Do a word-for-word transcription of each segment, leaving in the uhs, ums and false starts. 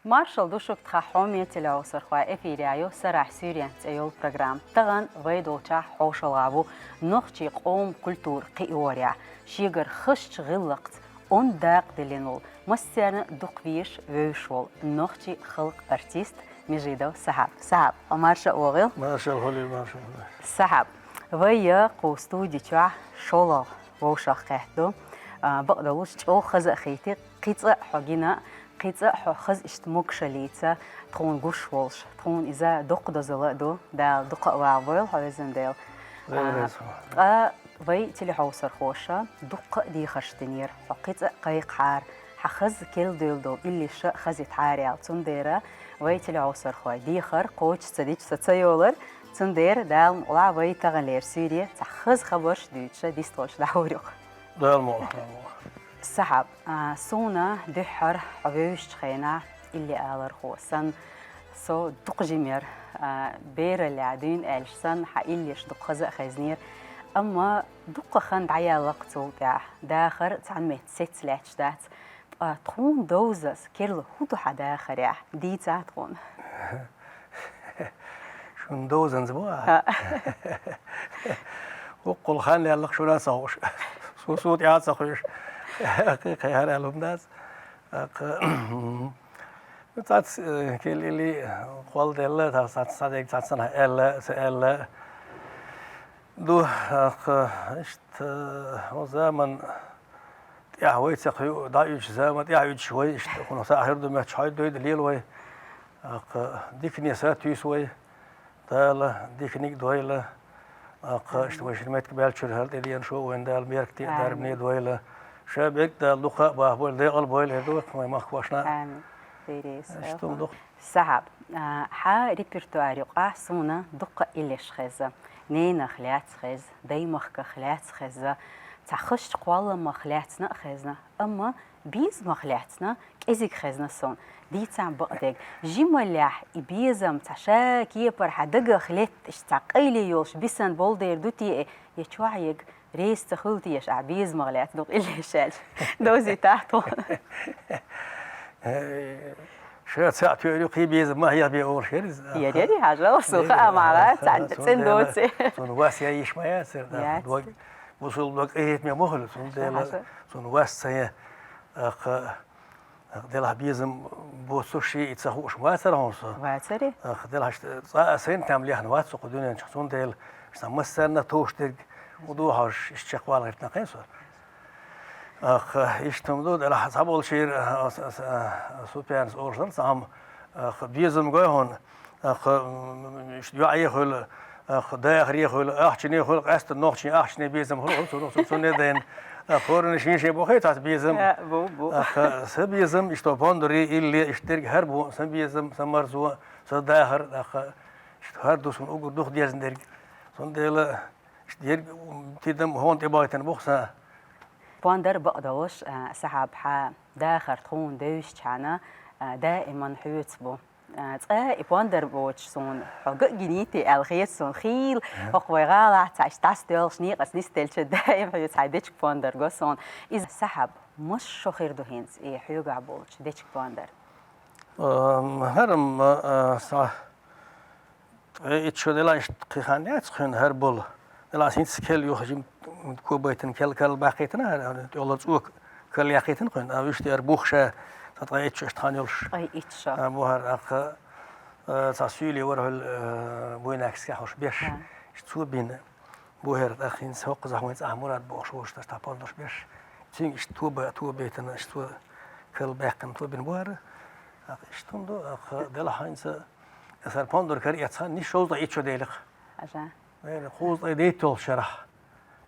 Маршал ду шуга, тха хьоме телехьовсархой! Эфире ю «Сарахь суьйре» цӀе йола программа. Тахан вай долчахь хьошалгӀа ву нохчий къоман культура кхиорехь, шегара хазача гӀиллакхца онда дакъа диллина волу, массарна дукха везаш, вевзаш волу нохчий халкъан артист Межидов Сахьаб. Сахьаб, хьо марша а вогӀийла. Маршал хуьлийла, маршал хуьлийла. Сахьаб, вай кху студи чохь шолгӀа вовшах кхетта ду. А, бакъдолуш, чӀогӀа хаза а хийти, кхин цкъа а хьо гина, кхин цкъа а хьо хаза иштта могушаллица тхуна гуш волуш. Тхуна иза доккха дозалла а ду, Дала дукха а вагӀа войла хьо, везан Дела. Дела А, реза хуьлда. Ткъа вай телехьовсархоша дуккха а дехарш динера, хьо кхин цкъа а кхайкхахьара, хьан хаза керла девлла долу иллеш а хазийтахьара аьлла. Цундела вай телехьовсархой, дехар кхочуш ца дича со ца йолура, цундела Дала мукъ лахь, вай таханлера суьйре цхьа хаза хабарш а дуьйцуш, дистхуьлуш дӀахьур ю-кх. Дала мукъ лахь, Дала мукъ лахь. Сахьаб, а, суна дуьххьара хьо вевзачу хенахь илли алархо санна, со дукха жимера, а, бераллехь дуьйна аьлча санна, хьан иллеш дукха хаза а хезнера. Амма дуккха хан дӀаяьлла-кх цул тӀаьхьа. Дахар цхьана метта сецца лаьтташ дац. Ткъа тхуна довзаза керла хӀун ду хьан дахарехь? Дийцахьа тхуна. Шуна довзанза бу а? ХӀаъ. Вукхул хан лелларх шуна а ца хууш. Со, со тӀаьхьа а ца хууш. Кхин кхин хӀара аьлла хӀума дац. ТӀаккха, ну, цац, э, кхел илли кхолладелла, цац, цац, цац дерг цац санна аьлла, ца аьлла. Ду, тӀаккха, иштта, хӀун заман тӀаьхьа вай ца кхуьу, дӀа уьдуш заман тӀаьхьа уьдуш вай, иштта, хӀун сахьар ду моьттуш хьой дойда лела вай. ТӀаккха, дикане сатуьйсу вай. Дала диканиг дойла. ТӀаккха, иштта, вай шина меттиг баьллачуьра хӀара тӀедеана шу а вайна Дала мерг те а дарбане дойла. Ша берг а Дала дукха а бахбойла, декъал а бойла, хӀара ду вай махкошна. Амин. Бере Иштта хӀума ду-кх. Сахьаб, а, хьан репертуар юкъахь суна дуккха а иллеш хеза. Ненах лаьцна хеза, даймахках лаьцна хеза, цхьа хазачу кхолламах лаьцна а хезна. Амма безамах лаьцна кӀезиг хезна суна. Дийцахьа бакъдерг. Жималлехь и безам цхьа ша кепара хьан дагах летта, иштта цхьа къайле йолуш бисан болу дер ду те, я чохь ерг реза ца хуьлу теша ахь безамах лаьцна дукха иллеш аьлча? Довзийтахьа тхуна. Ша цхьаъ тоьар ю, кхин безам ма хьехабе олуш яра иза. Яра, яра, хьажал, со хаа ма хьара, цхьаъ цӀена доций. Цунна вас яйиш ма яцара, дог, бусулба дог къинхетаме ма хуьлу, цундела цунна вас ца я. ТӀаккха, делахь безам боцуш и ца хууш вацара хьуна со. Вацара? ТӀаккха, делахь, цкъа а сайна там лехна вац со кху дуьнен чу, цундела сан массарна а товш дерг хӀун ду хьожуш, иштта чекхвала гӀиртина кхин со. ТӀаккха, иштта хӀума ду, делахь цхьаболчеран, а, с-, с-, а, супернас олуш дара цхьа хӀума, тӀаккха, безам гой хьуна, тӀаккха, м, иштта йоӀе хуьлу, тӀаккха, дахаре хуьлу, ахчане хуьлу, къаьсттина нохчийн ахчане безам хуьлу, цу, цу, цунна дайна, тӀаккха, хӀоранна шен-шен бохий цхьацца безам. Э, бу, бу. ТӀаккха, сан безам, иштта пондаре, илли, иштта дерг хӀара бу, сан безам, сан марзо, сан дахар, тӀаккха, иштта хӀара ду суна уггар дукха дезна дерг. Цундела, иштта ерг тидам хьуна тӀебахийтина бу-кх сан. Пондар бакъдолуш, а, Сахьаб, хьан дахар тхуна девзачхьана, а, даиман хьоьца бу. А, цкъа и пондар боцуш суна хьо ган а гиний те аьлла хета суна. Хийла хӀокху вай гӀалахь цхьа иштта дӀасадоьлхуш, некъаца нисделча, даим хьоьца хьайн дечиг пондар го суна. Иза, Сахьаб, масса шо хир ду хӀинца и хьоьгахь болчу дечиг пондар? Ам, хӀара-м, а, са Ткъе итт шо делахь, иштта кхин хан яц кхуьнан хӀара болу. Делахь, хӀинца кел юха жим тобайтина, кел, кел баккхийтина, хӀара тӀехула цӀока кел яьккхийтина кхуьнан, а вуьшта яра бух ша, сан ткъе итт шо иштта хан йолуш. Ткъе итт шо. А, бу хӀара, тӀаккха, а, цхьа суьйле вара хӀуьлла, а, буйнакскехь хьуш беш. А. Иштта цо бина. Бу хӀара, тӀаккха хӀинца хӀокхузахь вайн цӀахь Мурад бохуш волуш, тӀаккха тхьа пондарш беш. Цуьнга иштта тоба, тобайтина, иштта цо кел баьккхина тобина бу хӀара. ТӀаккха иштта хӀума ду, тӀаккха делахь хӀинца Аса хӀара пондар кара эцна хан нисса шовзткъе итт шо делира-кх. Хьажа. Вайна кхузткъе дейтталгӀачу шарахь.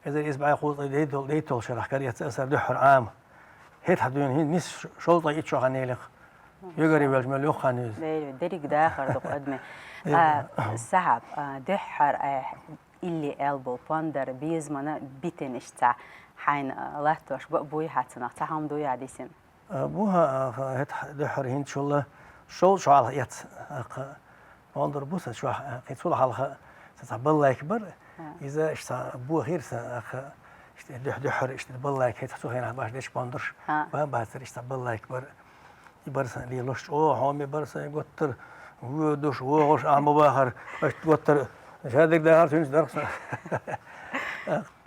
Эзар исс бӀе кхузткъе дейттал-, дейтталгӀачу шарахь кара эцна аса хӀара дуьххьара Ӏама. ХӀетахь дуьйна хӀинца нисса шовзткъе итт шо хан елира-кх. Мгм. Юьгара велча мел йоккха хан ю иза. Дерриг дахар ду-кх адамийн. Э. А, Сахьаб, а, дуьххьара, а, илли аьлла болу пондар безамана битина иштта цхьа хьайна, а, латтош ба-, буй хьан цунах, цхьа хӀума дуй хьан дисина? А, бу хьан, а, хӀетахь дуьххьара хӀинцачул шовзткъа шо хьалха эцна, а, кху пондар бу сан чохь, а, кхин цул хьалха сан цхьа балалайка бара. А. Иза иштта цхьа бохийра сан, а, кху, иштта дуьххьара, дуьххьара иштта балалайка хӀетахь цу хенахь баш дечиг пондарш. А. Бан бацара иштта цхьа балалайка бара. Барсан лелош чӀогӀа хьоме барсан гуттар, воьдуш, вогӀуш, ахьа ма бахар, аш гуттар, шадерг дахар цуьнца дарх сан.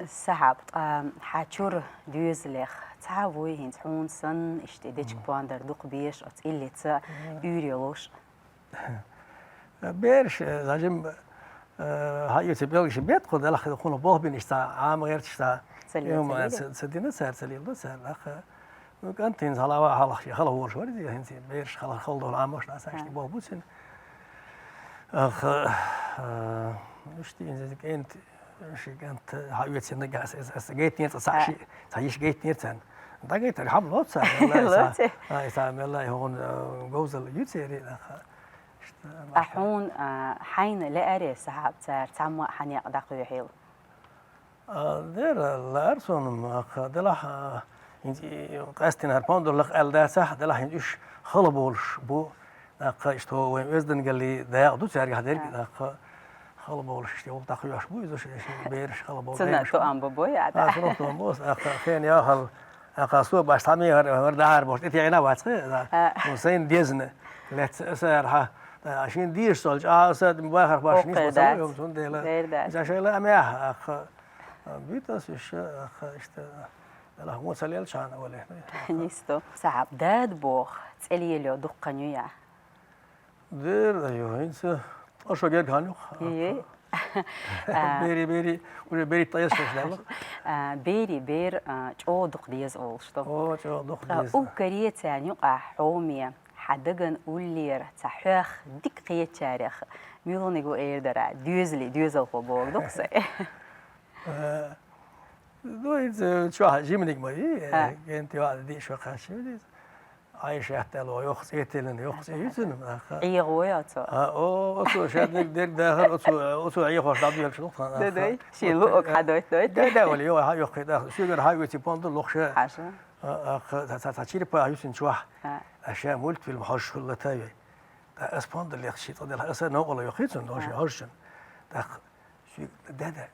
Сахьаб, ткъа хьа чура доьзалех цхьа вуй хӀинца хьуна санна, иштта дечиг пондар дукха беш, оцу иллица уьйр йолуш? Бераш, зажим, хьаъю ца белгаш бетта, кху делахь кхуна болх бина иштта, Ӏама гӀерташ ца, Ца лела, ца лела. Ца, ца дина цара, ца лела ду цара, нах. Ну, кӀант хӀинца хьала а хьалха, хьалха волуш вара иза, хӀинца бераш хьалха хала долу Ӏамош, нах, сан иштта болх бу цуьнан. Аха, а, иштта хӀинца кӀант, ши кӀант хьаоьцина, ас, ас, ас гайтинера цхьа, цхьа ши, цхьа йиш гайтинера царна. ДӀагайтар хьама лоцу цара, мелла и Лоцу. Ца, а, и ца, мелла и хӀугун, а, говзал ю церан, аха. Иштта, Ткъа хьуна, а, хьайна лаьара, Сахьаб, цара цхьамма а хьан некъ дӀакхоьхьийла? А, дера, лаьара суна, ма, кху делахь, а, хӀинца, и, къаьстина хӀара пондар лакха аьлла дацахь, делахь хӀинца уьш хала болуш бу, тӀаккха иштта вайн оьздангаллий дакъа ду цаьргахь дерг, А. тӀаккха хала болуш иштта гӀуллакх дӀакхоьхьуш бу иза, ши, ши бераш хала болу Цунна дерриш бу. Тоам бу бой, а, А, да. цунах тоам бу, тӀаккха хен яхал, тӀаккха со баш цхьа мехар, хӀара дахьар бохуш, тӀетеӀина вац хи, да. А. Ну, сайна дезна, лаьцна аса хӀара хьа, а, шен дезаш цолчу, а, аса бахарх баш Боху нисбо ца дац. Ву, цундела. Дер дац. Иза шайла а мех, тӀаккха, а, буьйта аса уьш, тӀаккха иштта, делахь вон ца лелчхьана вале. Нисто. Сахьаб, дада боху цӀе лело дуккха хан ю я? Дера ю, хӀинца, ткъа шо герга хан юкх. Йе. А. Бери, бери, уже бери тӀаьшаш далла. А, бери, бер, а, чӀогӀа дукха деза олуш ду. О, чӀогӀа дукха Ткъа деза. Уггаре царна юкъахь хьоме, хьан даган уллера, цхьа хьоьх дика кхечарех, муьлханиг ву эр дара, доьзали, доьзалхо боху дукха сай. Э, ну, иза чохь жиманиг ма вий, А. э, генти ваӀда диъ шо кхаьчна ву иза. Ӏайшат аьлла, йоккха цӀе тиллина, йоккха цӀе ю цуьнан, аха. ӀегӀо йо цо? А, о, оцо шадерг дерг дахар, оцо, оцо ӀегӀош дӀабоьлча дукха, аха. Дай, шен луъуг хьадойту, дай. Дай, дай, вали, йо, хьа, йоккхий дахар. Соьгара хьа оьций пондар лохуша. Хьажа. А, а, ха, ца, ца, ца, черепаха ю цуьнан чохь. А. А ша мультфильм хьожуш хуьлла тай вай. Аса пондар лех ши цӀа делахь, аса новкъарло йоккхий цунна, хьожуш. ТӀаккха соьга, да, да,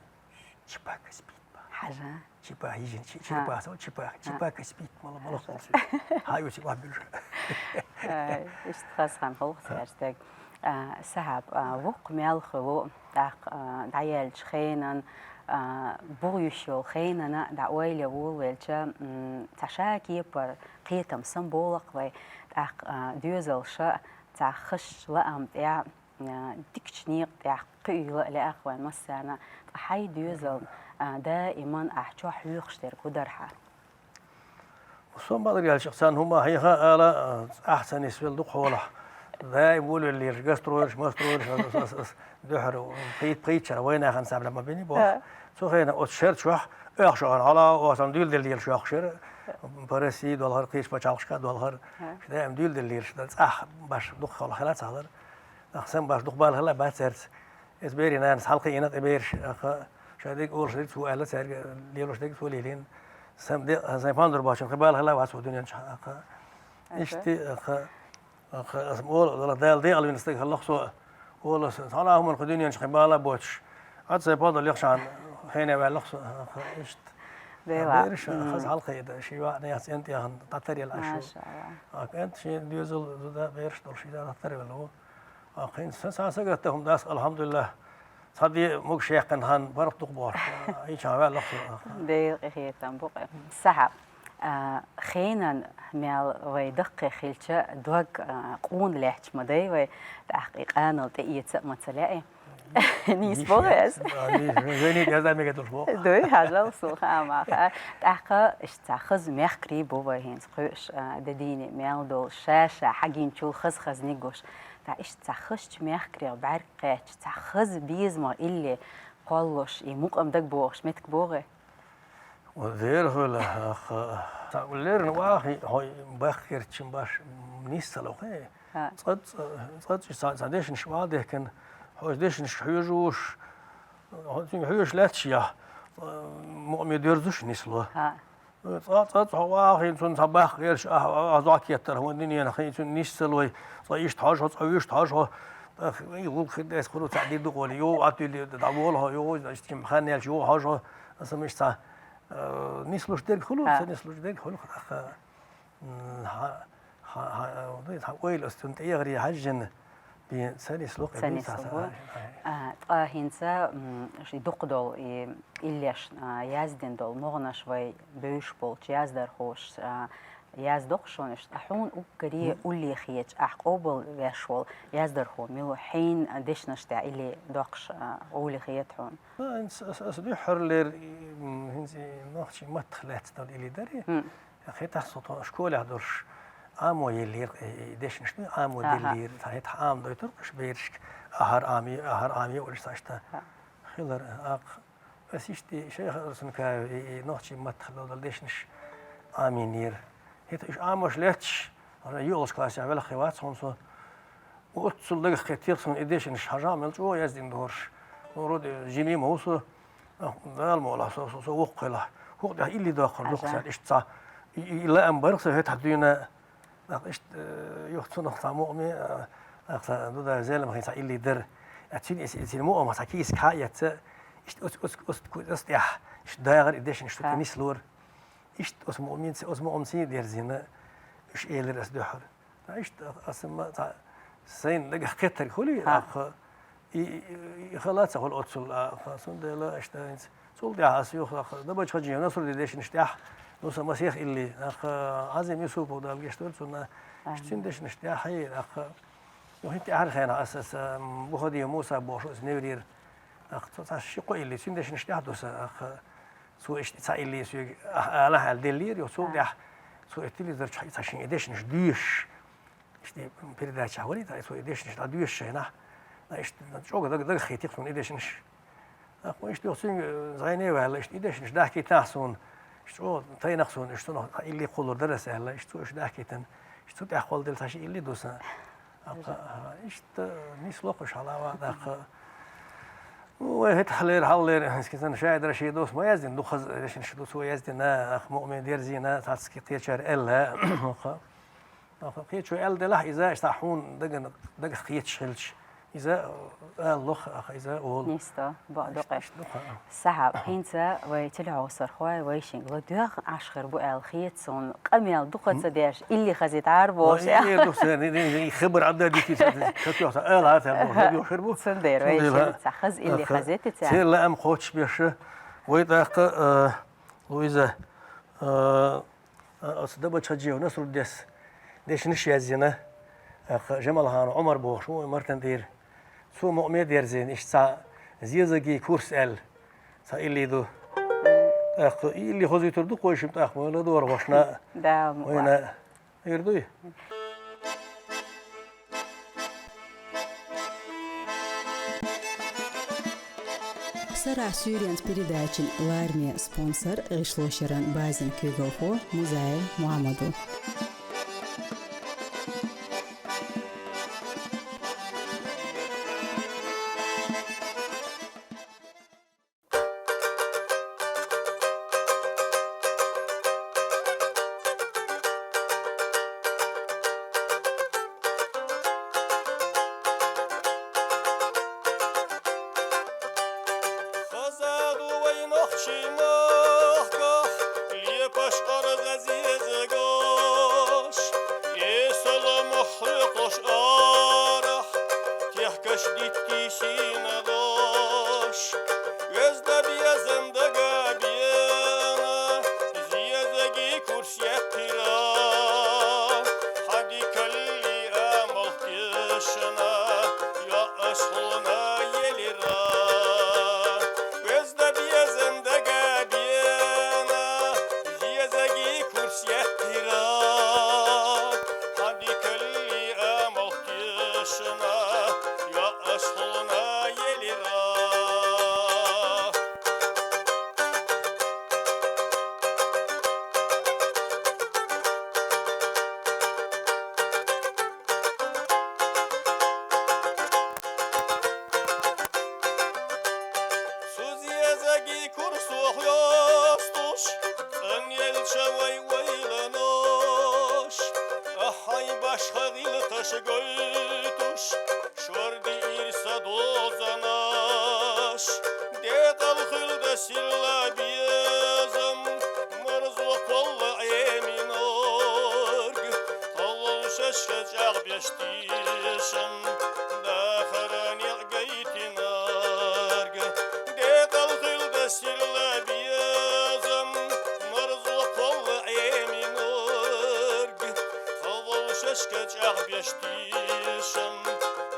чипака спит, ба. Хьажа. Чипа, йижин, чи-, Ха. чипа, со, чипа, Ха. чипака спит, мала, мала Хьажа. Хьа ю, чипа, бюлш. Ай, иштта хаза хан хӀаллакх цаьрца дерг. А, Сахьаб, а, вукху мел хуьлу, тӀаккха, а, дӀаяьллачу хенан, а, бух юьсуш йолу хенана дӀа ойла ян волавелча, м, цхьа ша кепара кхетам сан болу-кх вай, тӀаккха, а, доьзалша цхьа хазачу лаам тӀехь, а, дикачу некъа тӀехь кхуьийла а лаьа-кх вайн массарна, ткъа хьайн доьзална, а, даиман ахь чохь хьоьхуш дерг хӀун дара хьан? Со ма-дарра аьлча, царна хӀума хьеха ала, а, ахь ца нисвелла дукха хьолахь. Даим волавеллераш, гастролаш, мастролаш, ас, ас, ас, дуьхьара, пхи-, пхийтта шара вайнах ансамбль ма бини боху. Ха. Цу хенахь оцу шар чохь, оьхуш хьала, оцу дуьйладелла лелаш йоккхуш яра, по России долхар, кхечу пачхьалкхашка долхар, Ха. даим дуьйладелла лелаш дара, цӀахь баш дукха хала хила ца хилар. Нах сан баш дукха бала хила бац цаьрца. Иза берийн нанас хьалакхиъна, тӀе бераш, аха, ша дерг олуш дерг цо аьлла, цаьрга лелош дерг цо лелийна. Сан де-, сан пандур бахчана, кхин бала хила вац ву дуьнен чу, аха. Аха. Иштта, аха, аха, аса ма олу, Дала декъала вина стаг хилла-кх со. Олу аса, цхьана а хӀуманна кху дуьнен чу кхин бала а боцуш. Аса сайн пандур лехчахьана, хене ваьлла-кх со, аха, иштта. Дела. Бераш, М. хаза хьалакхиъна, ши йоӀ нехан цӀен тӀехна дӀатаръелла Ӏаш ву. Машалла. Аха, кӀант шен доьзал зуда бераш долуш, иза дӀатарвелла ву. А, кхин сан, сан сагатта хӀума дац, алхьамдулиллахӀ. Цхьа де могуш яьккхина хан барх дукха бохуш. Ича ваьлла-кх со. Дела къинхетам бу-кх. Сахьаб, а, хенан мел вай даккхий хилча, дог, а, къона лаьтташ ма дай вай, тӀаккха и къанал тӀеэца а ма ца лаьий. Нийса боху ас? А, нийса. Вайниг аз а мега долуш боху. Дуй, хьажал, сулха амаха. ТӀаккха иштта цхьа хаза мехкарий бу вай хӀинца кхуьуш, а, де дийне мел долуш, ша-ша хьагинчул хаза-хазаниг гуш. Ткъа иштта цхьа хазачу мехкарех бӀаьрг кхаьчча, цхьа хаза безамах илли кхоллуш, и мукъам дага бохуш меттиг богӀий? Ва дера хуьлу, аха. Цхьа леррина вахи, хьо бахкерчим баш нисса лохе. Ха. Цкъа, цкъа, цкъа цхьа, цхьа дешнаш ван дехкина, хьо дешнаш хьоьжуш, хьо цуьнга хьоьжуш лаьтташ яхь, мукъаме доьрзуш нисло. Ха. Цкъа, цкъа, цкъа хьо вахийна, цунна цхьа баккха гӀерташ, ахь, ахь зӀок еттара, хӀун динена, хин цунна нисса лой, цкъа иштта хьожа хьо, цкъа вуьшта хьожа хьо. ТӀаккха и гӀуллакх хир дес хуьлу, цхьа дир ду къоли, йо, Ӏатуьлли, дӀавола хьо, йо, иштта хан яьлча, йо, хьожа хьо. Аса миш цхьа, э, нислуш дерг хуьлу, Ха. ца нислуш дерг хуьлу, тӀаккха, м, хьа-, Хьа, хьа, хьа ойла ас цунна тӀегӀаре хьаьжжина, бен ца нислу-кх, бен ца нислу. А, ткъа хӀинца, м, ши дукха долу и иллеш, а, яздина долу могӀанаш вай бевзаш болчу яздархоша, а, яздо-кх шуна иштта. Ткъа хьуна уггаре уллехь хеташ, ахь къобалвеш волу яздархо мила ву, хьенан дешнаш тӀехь илли доккхуш, а, гӀоли хета хьуна? Ас, ас, ас дуьххьарлера, м, хӀинца и нохчийн маттах лаьцна долу илли дара. ХӀетахь со тхо школехь долуш Ӏамо еллера, и, и дешнаш ду, Ӏамо деллера, цхьа хӀетахь Ӏамадойтура уьш берашка, ахьар Ӏами, ахьар Ӏами олуш цхьа иштта хилар. ТӀаккха ас иштта и шайх Арсункаев, и, и нохчийн маттах долу дешнаш Ӏамийнера. ХӀета уьш Ӏамош лаьтташ, хӀара юкъалгӀачу классехь велаххе вац хьуна со. Оццул дагах кхетира суна и дешнаш, хьажа мел чӀогӀа яздина дохуш. Ну, вроде жима ма ву со, Дала мукъалахь, со, со, со воккха хилахь. ХӀокху тӀехь илли доккхур ду-кх сан, иштта цхьа и, и, и лаам бара-кх сан хӀетахь дуьйна. ТӀаккха иштта, э, юха цунах цхьа мукъаме, э, тӀаккха сан ду дай зеламхин цхьа илли дара. А цуьнан и, и цуьнан мукъамах цхьа кийсак хьа а эцна, иштта оц, оц, оц, оц тӀехь, иштта дагӀара и дешнаш, иштта нислора. Иштта оцу мукъамаца, оцу мукъамаца дерзийна, уьш элира ас дуьххьара. Ткъа иштта аса ма цхьа сайна дагах кхетарг хуьлий, тӀаккха и, и, и хала ца хуьлу оццул, тӀаккха, цундела иштта хӀинца. Цул тӀаьхьа аса юха, тӀаккха, Дабачхаджиев Насрудин дешнаш тӀехь, ну, сан масех илли, тӀаккха, Ӏазим Юсупов, Дала гечдойла цунна, иштта цуьнан дешнаш тӀехь, хье, тӀаккха, ну, хӀинца тӀаьхьара хенахь аса, аса, м, Бухадиев Муса бохуш, аса неврера, тӀаккха, цо цхьа ши-кхо илли цуьнан дешнаш тӀехь ду сан, тӀаккха, Цо иштта цхьа илли соьга, а, алахьа аьлла деллера, юха цул тӀаьхьа цо и телевизор чохь и цхьа шен и дешнаш доьшуш, иштта передача варий, цо и дешнаш дӀадоьшуш хенахь, иштта чӀогӀа дага, дагах кхетира суна и дешнаш. ТӀаккха иштта юха цуьнга зӀене а ваьлла, иштта и дешнаш дахкийтинехь суна, иштта чӀогӀа тайнакх суна, иштта цунах цхьа илли кхуллур дара аса аьлла, иштта цо уьш дахкийтина, иштта цу тӀехь кхолладелла цхьа ши илли ду сан. Аха, аха, иштта нисло-кх уьш хьалава, тӀаккха. Ну, вай хӀетахьлера, хьаллера, хӀинца сан Шаид Рашидовс ма яздина, дукхаза дешнаш ду цо яздина, ах, мукъаме дерзийна, цхьацца кхечара аьлла. Аха. Аха, кхечо аьлла делахь, иза иштта хьуна дагана, дагах кхеташ хилча. Иза ала лох, аха, иза олу. Нисто, бакъ ду-кх. Иштта ду-кх, аха. Сахьаб, хӀинца вай телехьовсархой вайшинга ладоьгӀна Ӏаш хир бу аьлла хета суна, къамел дукха ца деш, илли хазийтар бохуш. Ой, эр ду сан, и, и, и хабар Ӏадда дити сан, как йохса, ала хатар бохуш, бохуш хир бу. Цундела вай шин ца хаза илли хазийтар ца. Церла ам кхочуш беша, вай тӀаккха, э, Луиза, э, А, оцу Дабачхаджиев Насруддес дешнаш яздина, а, кха, Жамалханов Ӏумар бохуш ву, Мартан тӀера. Цо мукъаме дерзийна, иштта цхьа зезагийн курс аьлла, цхьа илли ду. ТӀаккха и илли хозуьйтур ду-кх вай шимма тӀаккха, вай ладогӀархошна. Да, мукъа. Вайна эр дуй? Сарахь суьйренца передачин лараме спонсор гӀишлошеран базин куьйгалхо Музаев Мухьаммад ву. Хаза ду вай нохчийн махкахь, лепаш къаргӀа зезагаш, эсала мухь хьоькхуш арахь, техкаш диттий сийнагӀаш. Везда безам дага бена, зезагийн курс яьккхира. Хьан дикалли амал тешна, йоӀ аш хьуна елира. Везда безам дага бена, зезагийн курс яьккхира. Хьан дикалли амал тешна, йоӀ аш хьуна елира. Цу зезагийн курсо хьоьстуш, цӀанъелча вай ойланаш, ахьа, башха гӀиллакхаш гойтуш, шордиира сан дозанаш. Декъал хуьлда сирла безам, марзо кхолла Ӏеминарг, кхоллалуш Шашка чӀагӀбеш тешам, дахар некъ гайтинарг, декъал хилда сирла безам, марзо кхолла Ӏеминарг. Хавал шашка чӀагӀбеш тешам,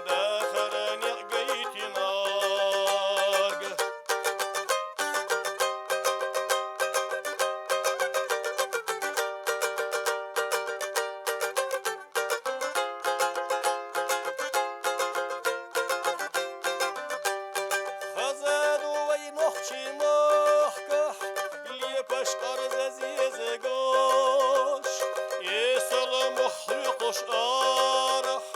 дахар некъ гайтинарг. Хаза ду вай нохчий махкахь, лепаш къарза зезагаш, эсала мохь хьоькхуш арахь,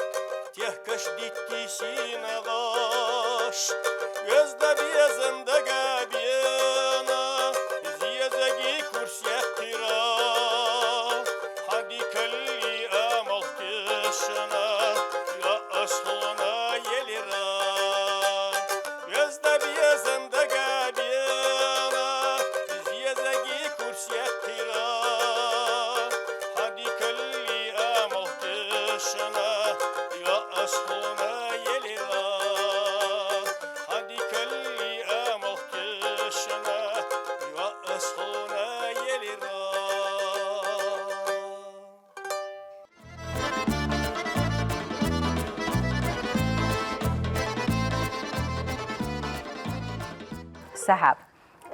техкаш дитти синагӀаш. Оьзда безам дага бена, зезаги курс яьккхира. Хьан дикалли амал тешна, йоӀ аслана елира. Оьзда безам дага бена, зезаги курс яьккхира. Хьан дикалли амал тешна, йоӀ аслана елира. Хьан дикалли амал тешна, йоӀ аслана елира. Сахьаб,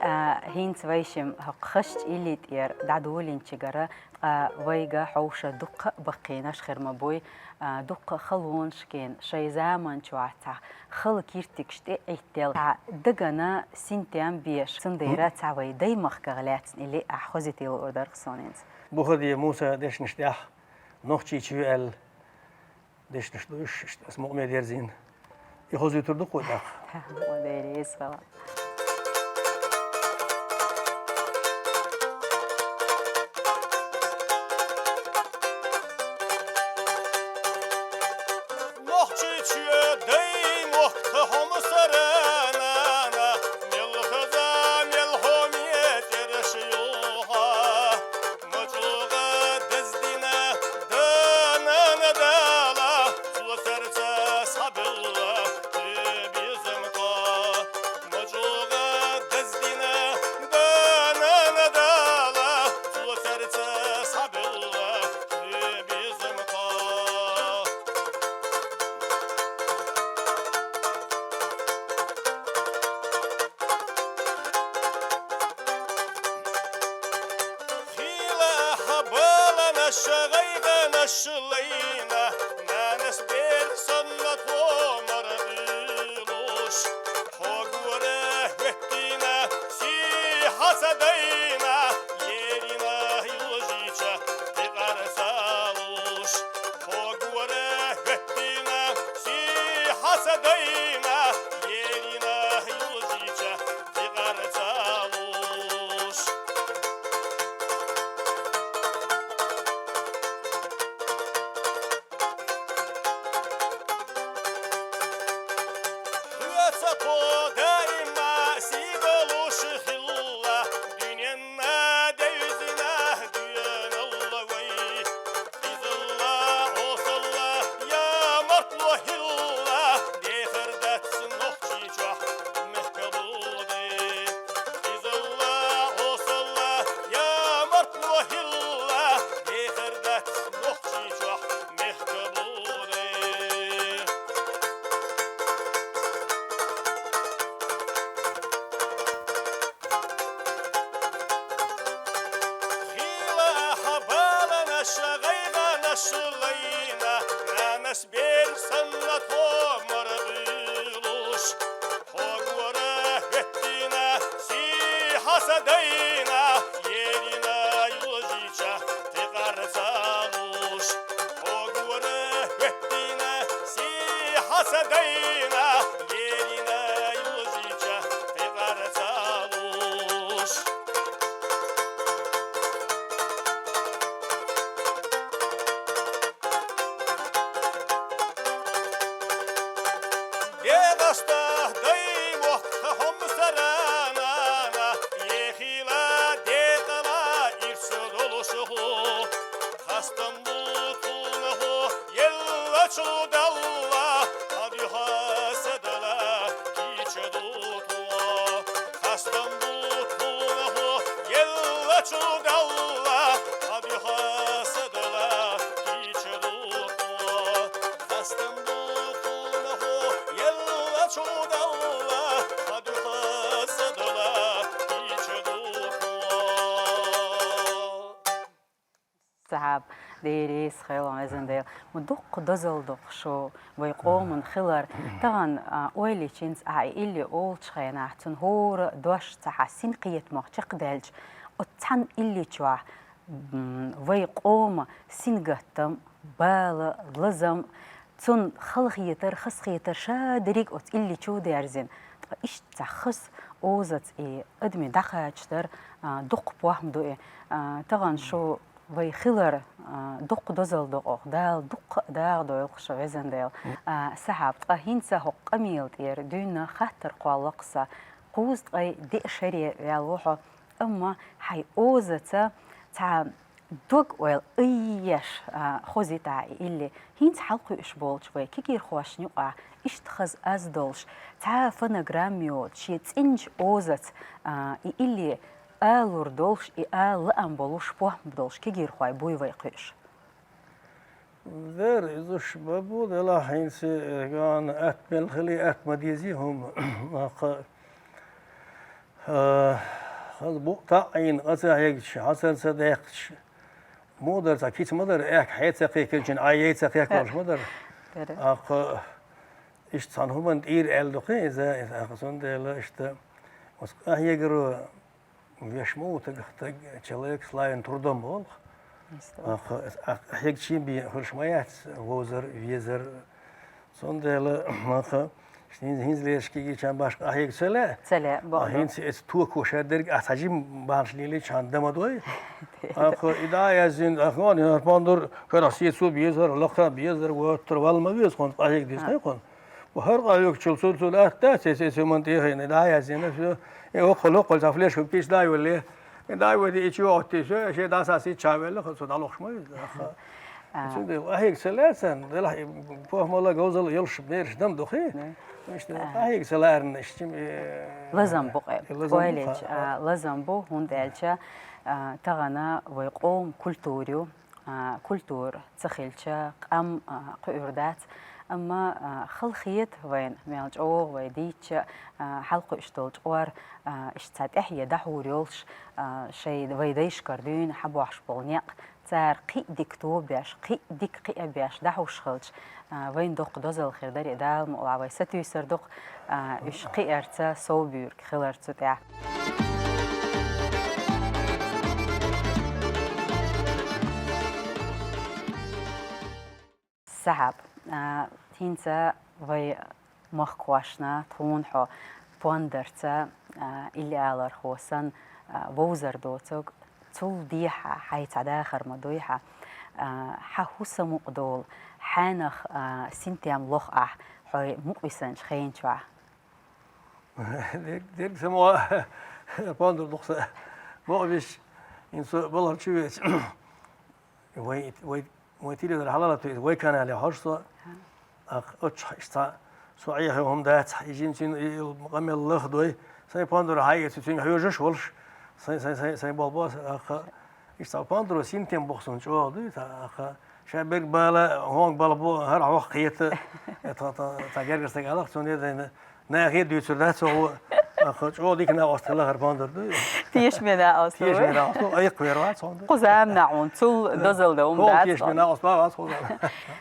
а, хӀинца вай шим хӀокху хазачу илли тӀера дӀадолийначигара, ткъа вайга хьовша дуккха а баккхийнаш хир ма буй, а, дуккха а халонаш кхиъна, шайн заманчохь цхьа хала киртигаш тӀе а Ӏиттел, цхьа дагана синтем беш, цундела цхьа вай даймахках лаьцна илли ахь хоза тӀе луур дара-кх суна хӀинца. Бухади Муса дешнаш тӀехь Нохчийчу ю аьлла дешнаш ду уьш, иштта аса мукъаме дерзийна. И хозуьйтур ду-кх вай тӀаккха? Мукъа Дела, эсала. Нохчийчоь даймохк тхан хьомсара нана, мел хаза, мел хьоме цӀераш юха. МачӀогӀа даздина данана дала, цо царца схьабелла, цу безамка. МачӀогӀа даздина данана дала, цо царца схьабелла, цу безамка. Хийла хьан баланаш, гӀайгӀанаш лайна, нанас бер санна тхо мара буьйлуш. Хьо гора хӀоьттина, сий хьан ца дайна, еррина йолчу тӀе къар ца луш. Хьо гора хӀоьттина, сий хьан ца дайна, еррина йолчу тӀе къар ца луш. Хьоьца тхо даима сий долуш хилла, дуьненна девзина доьналла вай. Изалла, осалла, я мартло хилла, дехар дац Нохчийчохь мехкан болу дай. Изалла, осалла, я мартло хилла, дехар дац Нохчийчохь мехкан болу дай. Хийла хьан баланаш, гӀайгӀанаш лайна, нанас бер санна тхо мара буьйлуш. Хьо гора хӀоьттина, сий хьан ца дайна, еррина йолчу тӀе къар ца луш. Хьо гора хӀоьттина, сий хьан ца дайна, еррина йолчу тӀе къар ца луш. ДегӀаста даймохк тхан хьомсара нана, я хийла декъала ирс долуш хӀу. Хастам бу тхо Елла чудалла, хадюха садала, кича дутуа. Хастам дутуа, елла чудалла, хадюха садала, кича дутуа. Хастам дутуа, елла чудалла, хадюха садала, кича дутуа. Сахьаб, деррис хилан везан Дела. Ма дукха дозалла да-кх шу вай къоман хилар. Тахан, а, ойла йичинца ахь илли олучу хенахь, цунна хӀора дош ца хьа син кхетамах чекхдаьлча, оцу цхьана илли чохь, м, вай къоман сингаттам, бала, лазам, цунна халахетар, хазахетар ша дерриг оцу илли чу дерзина. Ткъа иштта цхьа хаза озаца и адамийн дӀакхачар, а, дукха похӀма ду и. А, тахан шу вай хилар, а, дукха дозалла да-кх, Дала дуккха а дагӀа дойла-кх шу, везан Дела. А, Сахьаб, ткъа хӀинца хӀокху къамела тӀера дуьйна хаттар кхолла-кх сан, кхузткъе диъ шаре ваьлла ву хьо, амма хьайн озаца цхьа дог-ойла айъеш, а, хозуьйту ахь и илли. ХӀинца хьалакхуьуш болчу вай кегийрхошна юкъахь иштта хаза аз долуш, цхьа а фонограмма йоцуш, шен цӀеначу озаца, а, и илли алур долуш, и ала лаам болуш, похӀма долуш кегийрхой буй вай кхуьуш? Дера, иза уьш бан бу, делахь хӀинца, э, гана атта мел хили, атта ма дезий хӀума. Аккха, э, хаза букъ таӀийна, къа ца хьегча, хьацар ца даьккхича, муха дара, цхьа кица ма дара, аьхка хье ца кхайкхинчун, Ӏай яй ца кхайкхош ма дара. Дера. Аккха, иштта цхьана хӀуманна тӀера аьлла ду-кх иза, иза, аккха, цундела иштта, оцу къахьегаро веш ма ву тагах таг, человек славен трудом боху. Аккха, а, а, хьега чен бен хуьлуш ма яц, вовзар, везар. Цундела, аккха, хӀинца, хӀинца лераш кегийчарна башха къахьега ца лаьа. Ца лаьа, боху. А хӀинца эца токо шадерг а цхьа жима бахьанаш лелийчарна дан ма дой. Аккха, и дӀа а яздина, аккха, вон, я пандур, карах сецо безар, лакха безар, воттар, валла ма веза хьуна, къахьега деза тхайкхунна. Ву хӀара къахьоьгучул цул, цул атта, цеций цуьман тӀехийна, дӀа а яздина, всё. И оккхул, оккхул, цхьа флешка пицца дӀа а йоллий. И дӀа а йоллий, и чу а оттий, всё, шен дӀа сацийча велла, хӀара цо дӀалохуш ма веза. А. Цундела къахьега ца лаьцарна, делахь и похӀмалла, говзалла йолуш бераш дан ду-кх. Да. Иштта, а, къахьега ца лаьарна, иштта, э, лазам бу-кх, э, лазам бу-кх, ойлечу, а, а, лазам бу, хӀунда аьлча, а, тахана вай къоман культура ю, а, культура ца хилча, къам, а, кхуьур дац. Амма, а, хала хета вайна, мел чӀогӀа вай дийцча, а, хьалакхуьуш долчу къор, а, иштта цхьа тӀаьхье дӀахьур йолуш, а, шайн вай дайшкара дуьйна хьабохьуш болу некъ, цара кхин а дика тобеш, кхин а дика кхиа беш дӀахьуш хилча, а, вайна доккха дозалла хир дара, и Дала мукъалахь вай сатуьйсур ду-кх, а, уьш кхиарца совбуьйлург хилар цу тӀехь. Сахьаб, а, хӀинца вай махкахошна, тхуна хьо пондарца, а, илли алархо санна, а, вовзар доцург, цул дехьа хьайн цхьа дахар ма дуй хьан, а, хьан хӀун самукъадолу, хьенах, а, синтем лоху ахь хьо мукъависинчу хен чохь? Дерг, дерг сан ма пондар ду-кх сан. Мукъависча, хӀинца со балхара чу веъча, вай, вай, вай телевизор хьалалатуьйту, вай канале хьожу со. Ах, оццу иштта со Ӏехо хӀума дац, и жимма цуьнан и, и къамел лахдой. Сайн пондар хьаэца, цуьнга хьоьжуш волуш, сайн, сайн, сайн, сайн болх бо ас, ах, иштта пондаро синтем боху суна чӀогӀа дуй, ах, ша берг бала, хӀонг бала бу, хӀара хьох кхета, э, тха, тха, тха гергара стаг алах, цундела дайна, нахе дуьйцур дац, цо, ах, чӀогӀа дика накъост хилла хӀара пондар дуй. Тешаме накъост. Тешаме накъост, айкх вер вац хьуна. Кхуза амна хьуна, цул дозалла дан хӀума дац. Тешаме накъост ма вац кхуза.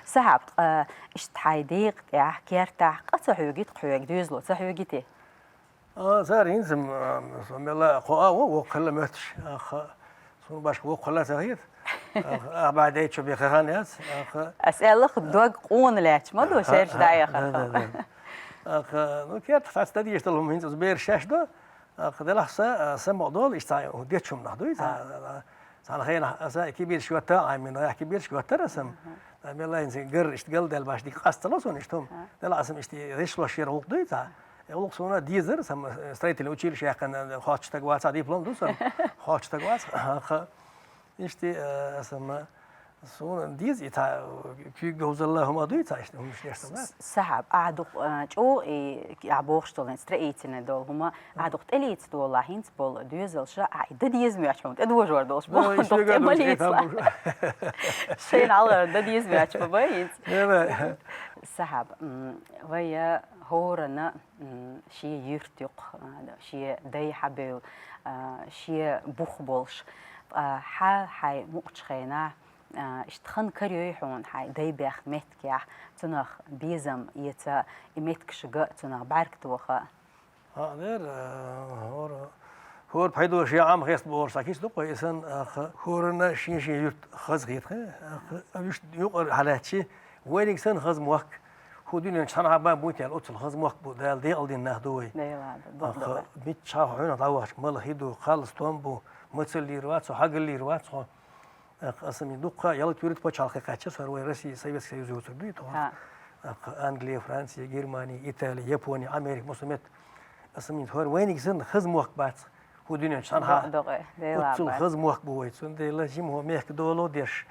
Сахьаб, а, Иштта хьайн декъа тӀехь, кертахь къа ца хьоьгуьйту-кх хьоьга, доьзало ца хьоьгуьйтий? А, цара хӀинца, м, а, со мелла а кхоа а ву, воккха хилла моьттуш. Аха, суна башха воккха хилла ца хета. Аха, а, бӀаь дайчу бен хан яц. Аха. Ас аьллах, дог къона лаьтташ ма ду, шаьрча дӀаяхар. Да, да, да. Аха, ну, кертахь цхьацца дан дезаш долу хӀума хӀинца оцу бераш шаьш ду. Аха, делахь сан, а, сан бакъдолу, иштта цхьа дечу хӀуманах дуй, цхьа, а, цхьана хенахь аса кибирш йоттара, Ӏамина, кибирш йоттара сан. Мгм. Ткъа мелла хӀинца гар иштта галдаьлла баш дика къастало суна иштта хӀума. Аха. Делахь сан иштта гӀишлош яра гӀуллакх дуй, цхьа. Э, гӀуллакх суна дезара, сан, э, строительный училище яьккхина, хоттуш стаг вац, диплом ду сан, хоттуш стаг вац. Аха. Иштта, э, сан, Суна деза и цхьа куьйга говзалла хӀума дуй цхьа иштта хӀумаш деш ца лац? Сахьаб, ахьа дукха, а, чӀогӀа и ахьа бохуш долу строительный долу хӀума, ахьа дукха тӀелийца долу хӀинца болу доьзалша, ахьа и дан деза моьтту хьуна, тӀедожор долуш боху, дукха тӀе ма лийца. Шайна хьалхара дан деза моьтту ма бай хӀинца. Сахьаб, м, вай, а, хӀоранна, м, шен юьрт юккъе, а, шен дай хьабевлла, а, шен бух болуш, а, хьан хьайн мукъачу хенахь, а, иштта хан карайой хьуна хьайн дай баьхна меттигехь, цунах безам эца, и меттигаш ган, цунах бӀаьрг тоха? ХӀаъ, дера, а, хӀора, хӀора пайдо шен Ӏам хеста бохуш цхьа кица ду-кх вай, и санна, а, ха-, хӀоранна шен-шен юрт хаза хета, а, ха-, а, вуьшта юкъара хьалаьцчи, вайниг санна хаза мохк, хӀу дуьнен чу цхьана хьа бан буй тел, оццул хаза мохк бу, Дала декъал дина нах ду вай. Дела ду, а, ха-, бакъ ду. Миччахьа хьуна дӀавахча, мала хи ду, кхалла стом бу, мацаллийр вац хьо, хьагаллийр вац хьо. Ах, аса ми дуккха ялта юрт пачхьалкхе кхаьчча, хӀара вай Россия, Советский Союз йоцург дуй тхо. Ах, Англия, Франция, Германия, Италия, Япония, Америка, мусамет. Аса ми хӀара вайниг санна хаза мохк бац. ХӀу дуьнен чу цхьана хьа. Докъе, Дела оццул бац. Хаза мохк бу вай. Цундела жима хӀо мехка доло деш,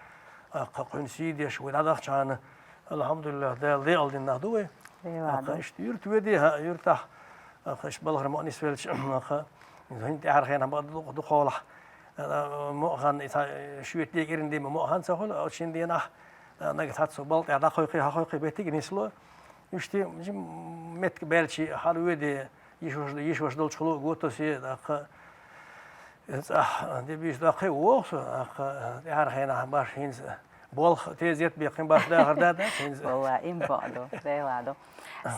ах, кхуьнан сий деш, вай дӀадахча хьана, алхьамдулиллах, Дала декъал дина нах ду вай. Дела ду. Ах, иштта юрт веде, хӀа, юртахь, ах, иштта балхара ма нисвелча, ах, хӀинца тӀаьхьара хенахь бакъ ду-, дукхахьолахь, а, мукъа хан, и цхьа, шоьтан де, кӀиран де ма мукъа хан ца хуьлу, оцу шин денахь, а, нагахь цхьацца балха тӀехь дӀакхойкхий, хьакхойкхий беттиг нисло. Иштта жима меттиг баьлчи, хьала веде, йиш-ваша, йиш-ваша долчухула а го тосе, тӀаккха, цӀахь де буьйса доккхий воху со, тӀаккха, тӀаьхьара хенахь баш хӀинца болх тезет беккхина баш дахар да, да, хӀинца. Валла, им бакъ ду, Дела ду.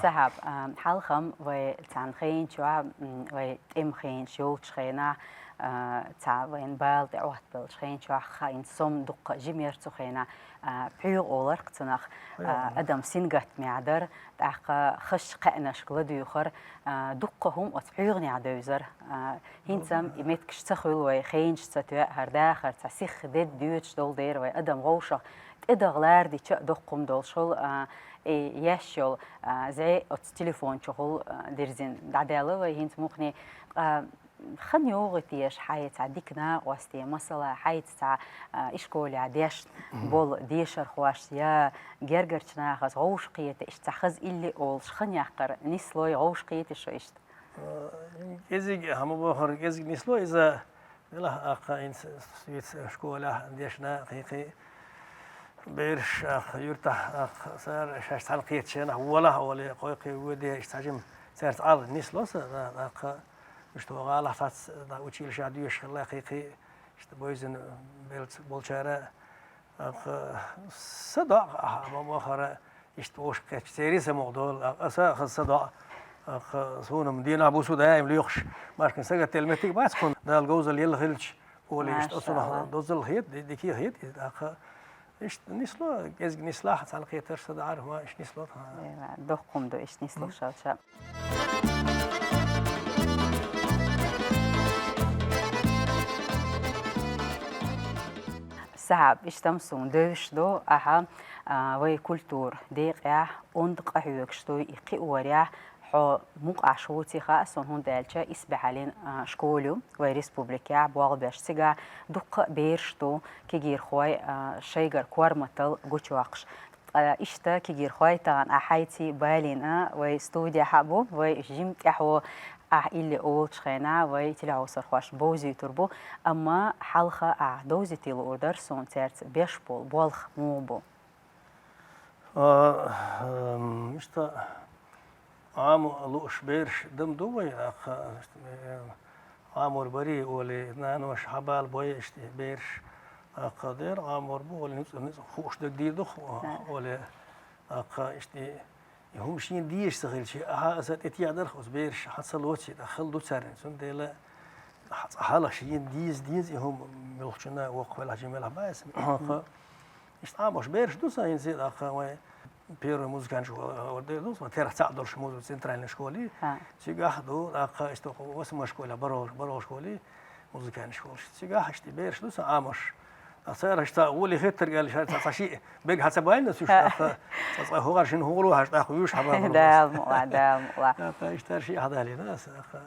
Сахьаб, а, хьалха-м вай цхьана хенчохь, м, вай тӀеман хенаш йолчу хенахь, а, цхьа вайна бала тӀе Ӏоттабеллачу хенчохь, хӀинца сом дуккха жима яра цу хенахь, а, пхьоьгӀа олар-кх цунах, а, адам сингаттамехь дара, тӀаккха хазачу кхаьънашка ладуьйхар, а, дуккха хӀума оцу пхьоьгӀанехь девзара. А, хӀинца-м и меттигаш ца хуьлу вай, хенаш ца тоьа, хӀара дахар цхьа сихха дедда доьдуш долу дера вай адам вовшах тӀедагӀа лара дича а доккха хӀума долуш хуьлу, а, и еш йолу, а, зӀе оцу телефон чухула, а, дирзина дӀадаьлла вай хӀинца мукъане, ткъа хан йогӀу теша хьайца дика накъостий, масала, хьайца цхьа, а, ишколехь дешна болу дешархошца я гергарчу нахаца вовшахкхета, иштта цхьа хаза илли олуш хан яккхар нислой, вовшахкхетий шу иштта? Э, кӀезиг, хӀама бохура, кӀезиг нисло иза, делахь, аккха, хӀинца, виц школехь дешна кхин-кхин бераш, аккха, юьртахь, аккха, цара шаьш цхьаьна кхетачу хенахь, волахь олий, кхойкхий воьдий, иштта цхьа жима цаьрца Ӏалла нисло сан, аккха, иштта вон гӀалахь цхьацца, училищехь доьшуш хилла кхин-кхин, иштта бевзина беллачу болчара, Ах, са доӀа, ах, ма бохара, иштта вовшахкхетча, церан самукъа долу, ах, аса, ах, са доӀа, ах, суна-м дийнахь-буса даим лоьхуш, башкана сагатделла меттиг бац кхунна, Дала говзалла елла хилча, олий иштта оцунах дозалла хета, ди-, дика хета, ах, иштта нисло, кӀезиг нислахь, цхьаьна кхетарш са даӀар, ма иштта нисло тхан. Дела, доккха хӀума ду иштта нислуш хилча. Сахьаб, иштта-м суна девзаш ду, ахьа, а, вай культура декъехь онда къахьоьгуш дуй, и кхиорехь хьо мукъахь вуций хаьа суна, хӀунда аьлча исбаьхьаллин, а, школа ю вай республикехь, болх беш цигахь дуккха а бераш ду, кегийрхой, а, шайгара корматалла гучуйоккхуш. Ткъа иштта кегийрхой тахана ахь хьайций балийна вай студехь а бу, вай жима тӀаьхьо ахь илли олучу хенахь вай телехьовсархошна бовзуьйтур бу, амма хьалха ахь довзийтий луур дара суна цаьрца беш болу болх муха бу? А, ам, иштта Ӏамо лууш бераш дан ду вай, аккха, э, Ӏамор барий олий, наноша хьабала бой иштта бераш, аккха, дера Ӏамор бу олий, ницкъ, ницкъ хууш дерг дийр ду олий, аккха, иштта и хӀума шена дезаш ца хилча, ахьа аса тӀетеӀадарх оцу бераш хьан ца лоций, тӀаккха хала ду царна, цундела хьалха шена деза, деза и хӀума муьлххачунна воккха велахь, жима велахь бац, аккха, иштта Ӏамош бераш ду сан хӀинца, тӀаккха вай первый музыкальный школа, а, дер ду сан, терахь цхьаъ долуш музыка центральный школе. Цигахь ду, тӀаккха иштта васман школе, баро-, баро школе, музыкальный школаш. Цигахь иштта бераш ду сан Ӏамош. Ткъа цара иштта гӀоли хеттарг аьлла, ша ца, ца шиъ бег хьан ца байлина суьш, тӀаккха цкъа, цкъа хӀокхар шина хӀугӀаро хьажа, тӀаккха вуьйш хьан бан Дала мукъ лахь, Дала мукъ лахь. ТӀаккха иштта шиъ хьадалийна аса, тӀаккха.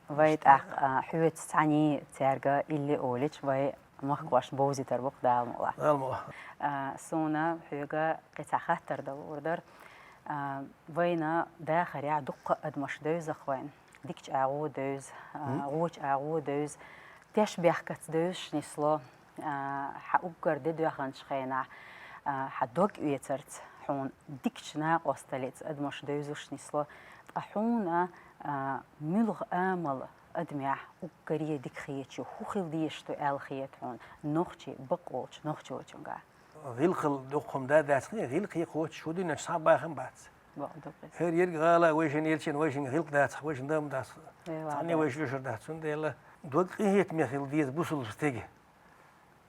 Вай тӀаккха, а, хьоьца цхьаьний цаьрга илли олича, вай Махкош бовзитар бу-кх, Дала мукъ лахь. Дала мукъ лахь. А, суна хьоьга кхин цхьа хаттар дала луур дар. А, вайна дахарехь дуккха адамаш девза-кх вайна. Дикачу агӀо девза, а, гӀочу агӀо девза. Теш бехкаца девзаш нисло. А, хьан уггар де доьхначу хенахь, а, хьан дог оьцарца, хьуна дикачу накъосталлица адамаш девзаш нисло. Ткъа хьуна, а, муьлха амал адамехь уггаре дика хеташ ю, хӀун хила дезаш ду аьлла хета хьуна нохчий, бакъволчу нохчочуьнга? ГӀиллакхал дукха хӀума да дац, гӀиллакхе кхочуш хӀу дуьнен чу цхьа бахам бац. Бакъ ду-кх иза. ХӀара ерриг гӀала вайшинна елчина, вайшинга гӀиллакх дацахь, вайшинна дам дац. Цхьанне вайша оьшур дац. Цундела дог къинхетаме хила деза бусулба стеган.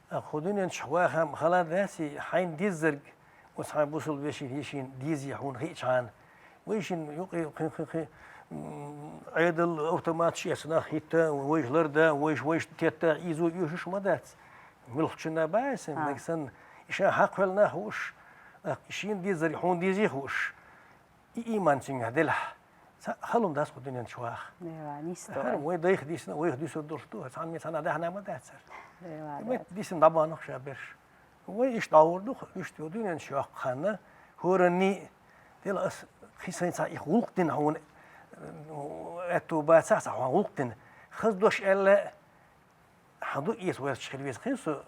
Ткъа хӀу дуьнен чу вахам хала дац и, хьайна деззарг оцу хьайн бусулба вешин, йишин дезе хьуна хиъчхьана. Вайшинна юкъе кхин, кхин, кхин, м, Ӏедал автоматаш эцна нах хӀитта, вайша ларда, вайша, вайша тетта, изо оьшуш ма дац. Муьлххачунна баьсса, нагахь санна, и ша хьакхвелла нах вууш, а, шена деззарг хьуна дезе хууш. И ийман цуьнгахь делахь, цхьа хала хӀума дац кху дуьнен чу ваха. Дела, нисдо. ХӀара вай дайх дисна, вайх дуьсур долуш ду, цхьана ме цхьана даьхна ма дацара. Дела, вай дисна дӀабахна-кх ша берш. Вай иштта дӀагӀур ду-кх, иштта йолу дуьнен чу йоккху ханна, хӀоранний, дела ас кхин сайн цхьа и гӀуллакх дина хьуна, аьтту бацахь цхьа хьуна гӀуллакх дина. Хаза дош аьлла, хьан ду эца вайрачу хила веза, кхин со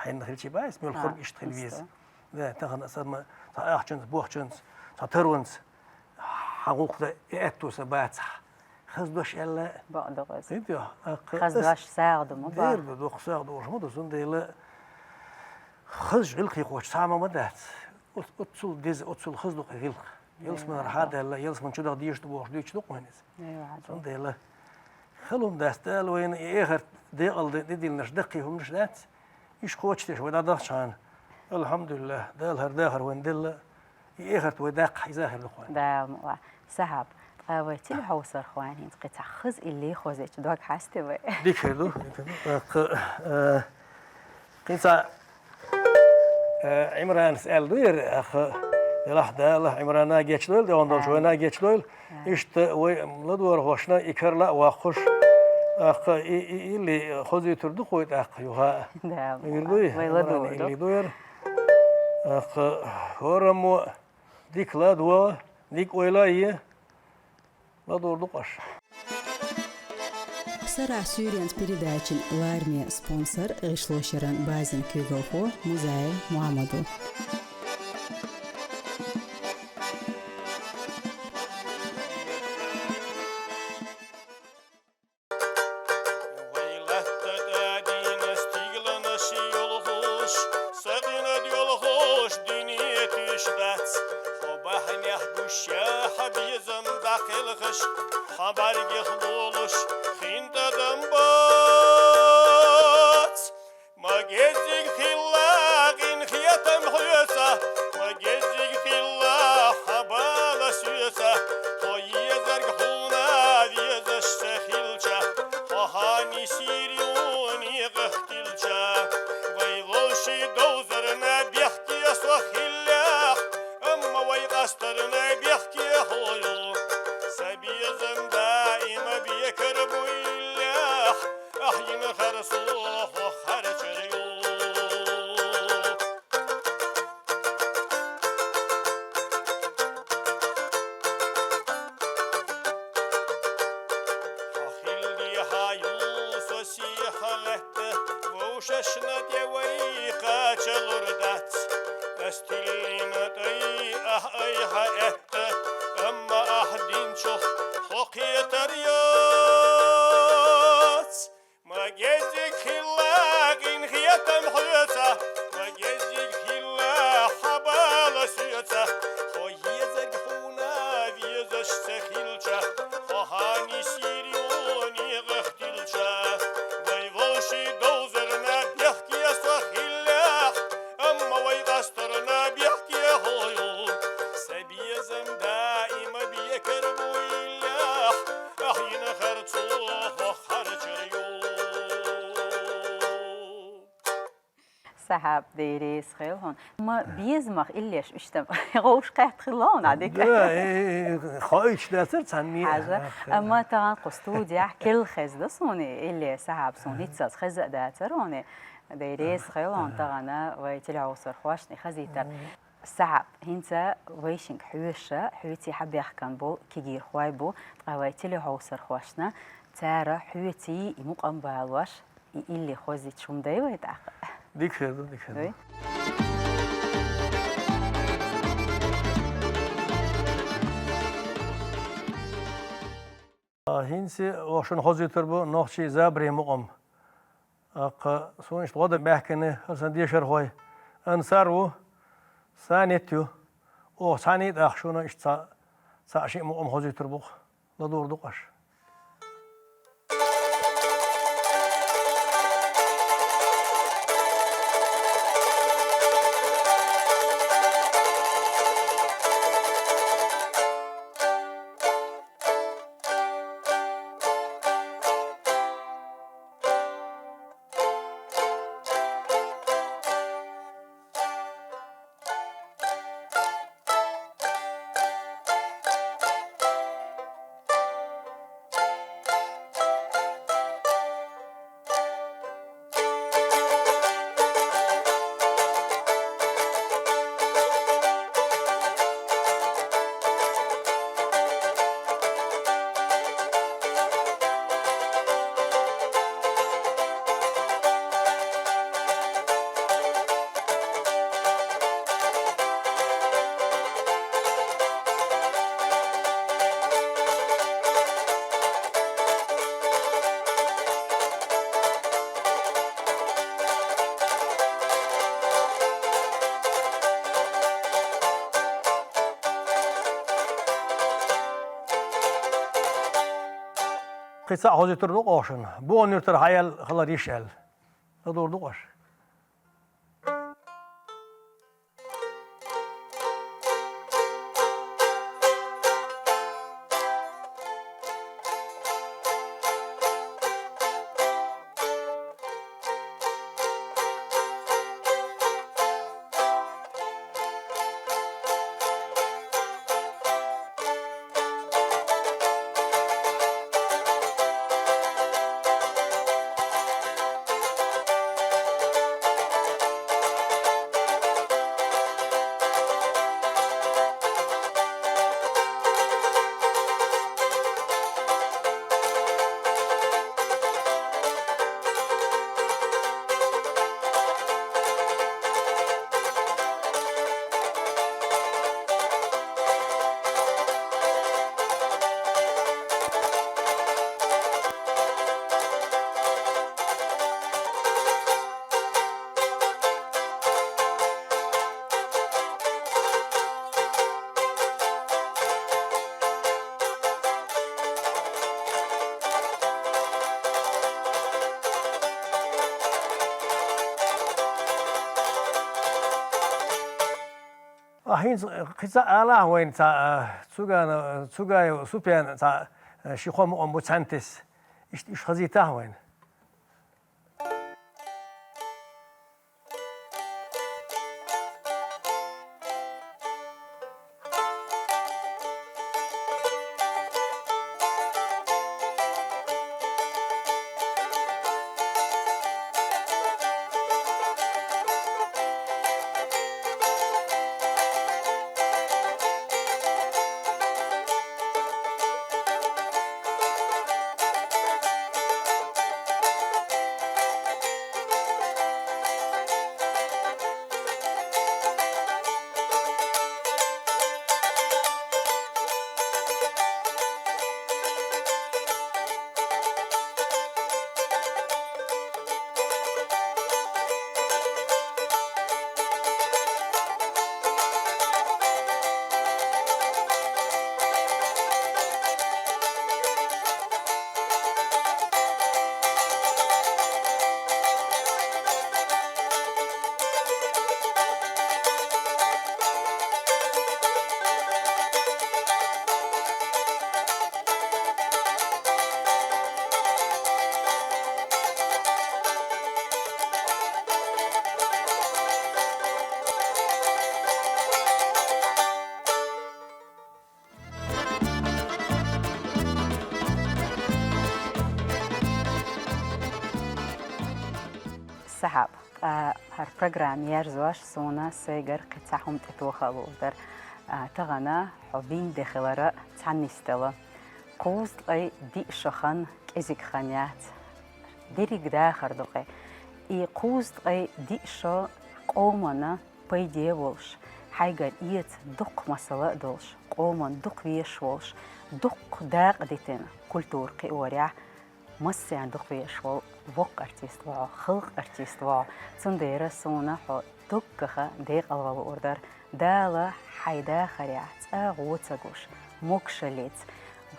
хьенна хилчий баьс, муьлххарг иштта хила веза. Да, тахана аса ма, цхьа ахчанца, бохчанца, цхьа таронца, хьан гӀуллакх дан и аьтту сан бацахь. Хаза дош аьлла. Бакъ ду-кх иза. Хаза дош сагӀа ду ма бац. Дера ду, дукха сагӀа ду, уьш ма ду, цундела хаза гӀиллакхе кхочуш цхьа а ма дац. Оц-, оццул деза, оццул хаза ду-кх и гӀиллакх. Ялсаманара хьадаьлла, ялсамани чу даха дезаш ду бохуш дуьйцуш ду-кх вайна иза. Цундела хала хӀума дац, Дала вайна и эхарт декъал де, де диллинарш, даккхий хӀуманаш дац. Уьш кхочушдеш вай дӀадахчахьана, алхьамдулиллахӀ, Дала хӀара дахар вайна делла, и эхарт вай даккхахь, иза хир ду-кх вайна. Дала мукъ лахь. Сахьаб, ткъа вай телехьовсарх вайн хӀинца кхин цхьа хаза илли хозийча дог хьаьсти вай? Дика хир ду, дика хир ду. ТӀаккха, а, Кхин цхьа, э, Ӏимранас аьлла ду яра, аха, делахь Дала Ӏимрана гечдойла, тӀехула долчу вайна гечдойла. Иштта вай ладогӀархошна и карла а воккхуш, аха, и, и, илли хозуьйтур ду-кх вай тӀаккха юха. Да, вир дуй, вай ладогӀар ду. Илли ду яра. Аха, хӀораммо дика ладогӀа, дика ойла а е. Ладур ду къаш. Сарахь суьйренца передачин лараме спонсор гӀишлошеран базин куьйгалхо Музаев Мухьаммад ву. Вай латта тӀа дийна стигланаш йолхуш, сакъинат йолхуш дуьне тӀехь дац. Хьо бахьанехь гуш я хьан безам дӀакхелхаш, хьан бӀаьргех болуш хин тӀадам бац. Ма геззиг хилла къинхетам хьоьца, ма геззиг хилла хьан бала соьца, хьо езарг хьуна везаш ца хилча, хьо хьан нисйийр ю некъах тилча. Вай вовшийн довзарна бехке со хиллехь, амма вай къастарна бехке хьо ю. Сан безам даима бекар буй иллехь, ахь йина харцо хьо харцар ю. Хьо хилла дехьа ю со сехьа лаьтта, вовшашна тӀе вай кхачалур дац. Ас тиллина тӀай ахь айхьа аьтта, амма ахь динчух хьо кхетар яц. Ма геззиг хилла къинхетам хьоьца, ма геззиг хилла хьан бала соьца, хьо езарг хьуна везаш ца хилча, хьо хьан нисйийр ю некъах тилча. Вай вовшийн довзарна бехке со хиллехь, амма вай къастарна бехке хьо ю. Сан безам даима бекар буй иллехь, ахь йина харцо хьо харцар ю. Хьа, Деррис хел хьона. Ма безамах иллеш иштта гӀовш кхетта хилла хьона, дика. Да, э, э, э, хоуьйтуш дацар цхьанне. Хьажа, амма тахана кху студехь кел хеза да суна, илле сахьаб суна хӀинццалц хеза а дацар хьона. Деррис хел хьона тахана вай телехьовсархошна хазийтар. Сахьаб, хӀинца вайшинг хьоьша, хьоьций хьабехкан болу кегийрхой бу, ткъа вай телехьовсархошна цара хьоьций и мукъам балош, и илли хозийта шум дай вай тӀаккха. Дика хир ду, дика хир ду. Ой. А, хӀинца оха шуна хозуьйтур бу нохчий забарийн мукъам. ТӀаккха суна иштта гӀо дан баьхкина хӀара сан дешархой. Ансар ву, Санет ю. Оха цхьаьний тӀаккха шуна иштта цхьа, цхьа шиъ мукъам хозуьйтур бу-кх. ЛадугӀур ду-кх аш. Кхин цхьаъ хозуьйтур ду-кх оха шуна. Бохана юьртара хьаяьлла хилар йиш аьлла. ЛадугӀур ду-кх аш. А хӀинца кхин цхьаъ алахьа вайна цхьа, а, Цугана-, Цугаев Супьян цхьа, а, ши-кхо мукъам бу цхьаьна тесса. Иштта уьш хазийтахьа вайна. Программа ерзош суна сайгара кхин цхьа хӀума тӀетоха ловдар. А, тахана хьо вин де хилара цхьа нисдала. Кхузткъе диъ шо хан кӀезига хан яц. Деррига дахар ду кхы. И кхузткъе диъ шо къомана пайде а волуш, хьайгара эца дукха масала а долуш, къоман дукха везаш волуш, дукха дакъа дитина культура кхиорехь, массарна дукха везаш волу воккха артист ву хьо, халкъан артист ву хьо. Цундела суна хьо дуккха декъала вала луур дара. Дала хьайн дахарехь цӀа гӀо ца гуш, могашаллица,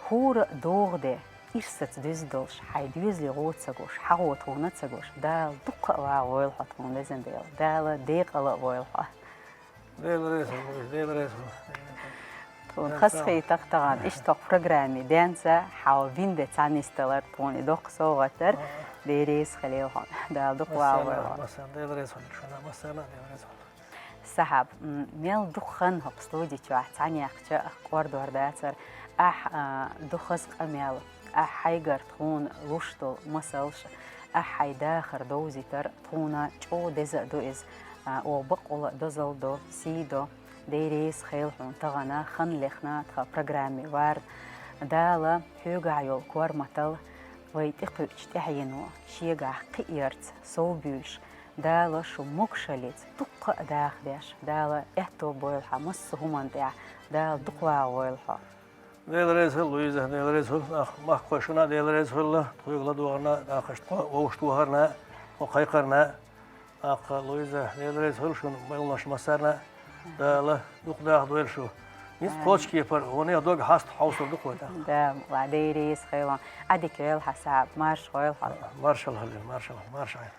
хӀора а догӀа де, ирсаца дуьзна долуш, хьайн доьзале гӀо ца гуш, хьагӀо тхуна ца гуш, Дала дуккха а вагӀа войла хьо тхуна, везан Дела. Дала декъала а войла хьо. Дела реза хуьлда, Дела реза хуьлда. Тхуна хазахийтар тахана, иштта программе денца, хьо вин де цхьа нисдалар, тхуна и доккха совгӀат дара. Дела реза хуьлда хьуна. Дала дукха вагӀа войла хьо. Массарна, Дела реза хуьлда шуна, массарна а Дела реза хуьлда. Сахьаб, м, мел дукха хан хӀокху студи чохь цхьаннех ча кӀордор дацара, ахь, а, ду хаза къамел, ахь хьайгара тхуна луш долу масалш, ахь хьайн дахар довзийтар, тхуна чӀогӀа деза а ду иза, а, оха баккъалла а дозалла до, сий до, Дела реза хуьлда хьуна тахана хан лехна тхан программе варна. Дала хьоьгахь йолу корматал вай тӀекхуьучу тӀаьхьено шегахь кхиарца совбуьйлуш, Дала шу могашаллица дуккха а даха деш, Дала аьтто бойла хьан массо а хӀуманна тӀехь, Дала дукха вагӀа войла хьо. Дела реза хуьлда, Луиза, Дела реза хуьлда, нах, махкахой шуна а Дела реза хуьлда, тхоьга ладогӀарна а, нахашна тхо вовшахтохарна а, тхо кхайкхарна а. Нах, Луиза, Дела реза хуьлда шуна, мелланаш массарна а, Дала дукха даха дойла шу. Ницкъ кхочу кепара, ванех дог хьаста хьовсур ду кхо тӀаккха. Да, ва, Дела реза хуьлда. Ӏадика йойла хьан, Сахьаб, марша гӀойла хьо. Маршалла хуьлда, маршалла, марша Ӏойла.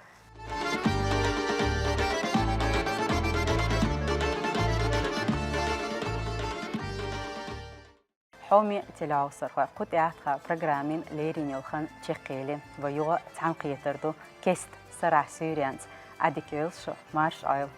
Хьоме телехьовсархой, кху тӀехь тхан программин леррина йолу хан чекхъели, вай юха цхьаьнакхетар ду кеста сарахь суьйренца. Ӏадика йойла шу, марша Ӏойла.